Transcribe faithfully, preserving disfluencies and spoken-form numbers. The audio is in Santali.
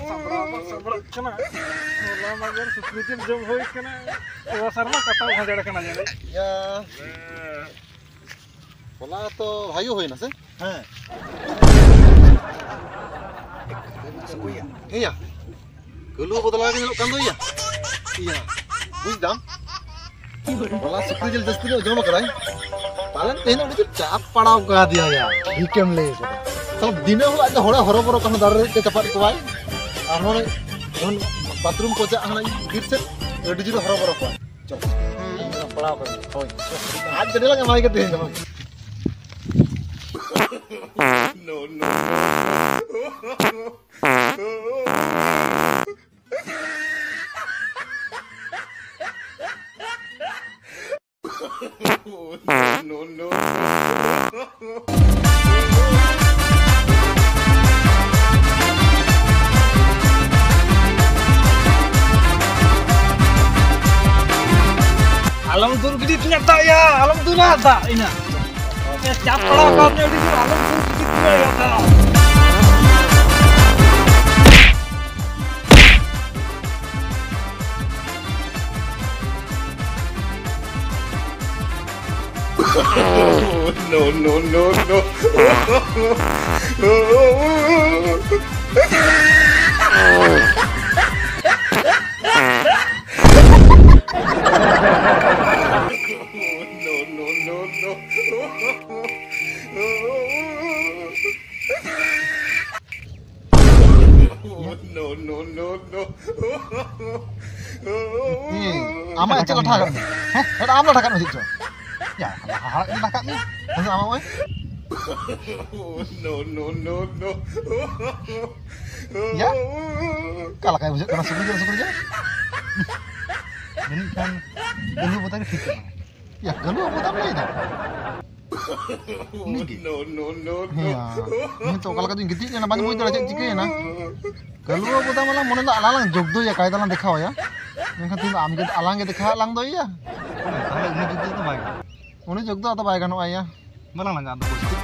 ᱥᱟᱢᱵᱲᱟᱣ ᱵᱟᱝ ᱥᱟᱢᱵᱲᱟᱜ ᱠᱟᱱᱟ᱾ ᱦᱚᱞᱟ ᱢᱟᱫᱷᱮᱨ ᱥᱩᱠᱨᱤ ᱡᱤᱞ ᱡᱚᱢ ᱦᱩᱭ ᱠᱟᱱᱟ, ᱛᱚᱵᱮ ᱥᱮᱨᱢᱟ ᱠᱟᱴᱟ ᱵᱷᱟᱸᱡᱟᱲ ᱠᱟᱱᱟ ᱡᱟᱹᱱᱤᱡ᱾ ᱭᱟ᱾ ᱦᱚᱞᱟ ᱛᱚ ᱵᱷᱟᱜᱮ ᱦᱩᱭᱱᱟ ᱥᱮ? ᱦᱮᱸ᱾ ᱦᱮᱸᱭᱟ, ᱠᱟᱹᱞᱩ ᱵᱚᱫᱞᱟ ᱜᱮ ᱧᱮᱞᱚᱜ ᱠᱟᱱ ᱫᱚ ᱭᱟ᱾ ᱤᱭᱟ, ᱵᱩᱡᱽ ᱫᱟᱢ? ᱦᱚᱞᱟ ᱥᱩᱠᱨᱤ ᱡᱤᱞ ᱡᱟᱹᱥᱛᱤ ᱧᱚᱜ ᱡᱚᱢ ᱠᱟᱫᱟᱭ, ᱯᱟᱞᱮᱱ ᱛᱮᱦᱮᱧ ᱫᱚ ᱩᱱᱤ ᱫᱚ ᱪᱟᱯ ᱯᱟᱲᱟᱣ ᱠᱟᱫᱮᱭᱟ ᱭᱟ᱾ ᱴᱷᱤᱠᱮᱢ ᱞᱟᱹᱭ ᱠᱟᱫᱟ᱾ ᱛᱟᱦᱞᱮ ᱫᱤᱱᱟᱹᱢ ᱦᱤᱞᱳᱜ ᱟᱡ ᱫᱚ ᱦᱚᱲᱮ ᱦᱚᱨᱚᱵᱚᱨᱚ ᱠᱟᱱᱟ, ᱫᱟᱨᱮ ᱨᱮ ᱪᱟᱯᱟᱫ ᱠᱚᱣᱟᱭ᱾ ᱟᱨ ᱱᱚᱜᱼᱚᱭ ᱡᱚᱠᱷᱚᱱ ᱵᱟᱛᱷᱨᱩᱢ ᱠᱚ ᱪᱟᱜ ᱠᱟᱱᱟ ᱵᱤᱨ ᱥᱮᱫ, ᱟᱹᱰᱤ ᱡᱳᱨᱮ ᱦᱚᱨᱚᱵᱚᱨᱚ ᱠᱚᱣᱟ᱾ ᱪᱚᱞ, ᱯᱟᱲᱟᱣ ᱠᱟᱱᱟ᱾ ᱦᱳᱭ᱾ ᱟᱡ ᱜᱟᱹᱰᱤ ᱞᱟᱝ ᱮᱢᱟᱭ ᱜᱮ ᱛᱮᱦᱮᱧ ᱫᱚ᱾ No, no, no. No, no, no. ᱟᱞᱚᱢ ᱫᱩᱞ ᱜᱤᱰᱤ ᱛᱤᱧᱟ ᱫᱟᱜ ᱭᱟ, ᱟᱞᱚᱢ ᱫᱩᱞᱟ ᱫᱟᱜ ᱤᱧᱟ᱾ ᱮ, ᱪᱟᱯ ᱯᱟᱲᱟᱣ ᱠᱟᱣᱫᱤᱧᱟ ᱟᱹᱰᱤ ᱡᱳᱨ, ᱟᱞᱚᱢ ᱫᱩᱞ ᱜᱤᱰᱤ ᱛᱤᱧᱟ ᱭᱟ ᱫᱟᱜ᱾ No, no, no, no. No, no, no, no. No, no, no, no. ᱦᱮᱸ, ᱟᱢᱟᱜ ᱪᱮᱫ ᱞᱟᱴᱷᱟ ᱟᱠᱟᱫ ᱢᱮᱭᱟ? ᱦᱮᱸ? ᱮᱴᱟᱜ ᱟᱢ ᱞᱟᱴᱷᱟ ᱟᱠᱟᱫ ᱢᱮᱭᱟ ᱪᱮᱫ ᱪᱚ? ᱭᱟ, ᱦᱟᱦᱟᱲᱟᱜ ᱜᱮ ᱞᱟᱴᱷᱟ ᱟᱠᱟᱫ ᱢᱮᱭᱟ᱾ ᱦᱮᱸ, ᱟᱢᱟᱜ ᱚᱭ᱾ No, no, no, no. ᱭᱟ? ᱚᱠᱟ ᱞᱮᱠᱟᱭ ᱵᱩᱡᱷᱟᱹᱜ ᱠᱟᱱᱟ ᱥᱩᱠᱨᱤ ᱡᱤᱞ, ᱥᱩᱠᱨᱤ ᱡᱤᱞ? ᱡᱟᱹᱱᱤᱡ ᱠᱷᱟᱱ ᱠᱟᱹᱞᱩ ᱵᱚᱫᱟ ᱜᱮ ᱴᱷᱤᱠ ᱠᱟᱱᱟ᱾ ᱭᱟ, ᱠᱟᱹᱞᱩ ᱵᱚᱫᱟᱢ ᱞᱟᱹᱭ ᱫᱟ? ᱩᱱᱤ ᱜᱮ? No, no, no, no. ᱦᱮᱸ, ᱤᱧ ᱛᱚ ᱚᱠᱟ ᱞᱮᱠᱟ ᱪᱚᱧ ᱜᱤᱛᱤᱡ ᱞᱮᱱᱟ, ᱵᱟᱹᱧ ᱵᱩᱡᱽ ᱫᱟᱲᱮᱭᱟᱜᱼᱟ ᱪᱮᱫ ᱪᱤᱠᱟᱹᱭᱮᱱᱟ᱾ ᱠᱟᱹᱞᱩ ᱵᱚᱫᱟᱢ ᱟᱞᱟᱝ ᱢᱚᱱᱮ ᱫᱚ ᱟᱞᱟᱝ ᱞᱟᱝ ᱡᱳᱜᱽ ᱫᱚᱭᱟ, ᱠᱟᱭᱫᱟ ᱞᱟᱝ ᱫᱮᱠᱷᱟᱣᱟᱭᱟ᱾ ᱢᱮᱱᱠᱷᱟᱱ ᱛᱮᱦᱮᱧ ᱫᱚ ᱟᱢᱜᱮ, ᱟᱞᱟᱝ ᱜᱮ ᱫᱮᱠᱷᱟᱣ ᱞᱟᱝ ᱫᱚᱭᱟ᱾ ᱛᱟᱦᱞᱮ ᱩᱱᱤ ᱡᱳᱜᱽ ᱫᱚ ᱟᱫᱚ ᱵᱟᱭ ᱜᱟᱱᱚᱜᱼᱟ᱾ ᱩᱱᱤ ᱡᱳᱜᱽ ᱫᱚ ᱟᱫᱚ ᱵᱟᱭ ᱜᱟᱱᱚᱜᱼᱟ ᱭᱟ᱾ ᱵᱟᱞᱟᱝ ᱞᱟᱜᱟᱜᱼᱟ ᱟᱫᱚ ᱵᱟᱹᱲᱛᱤ᱾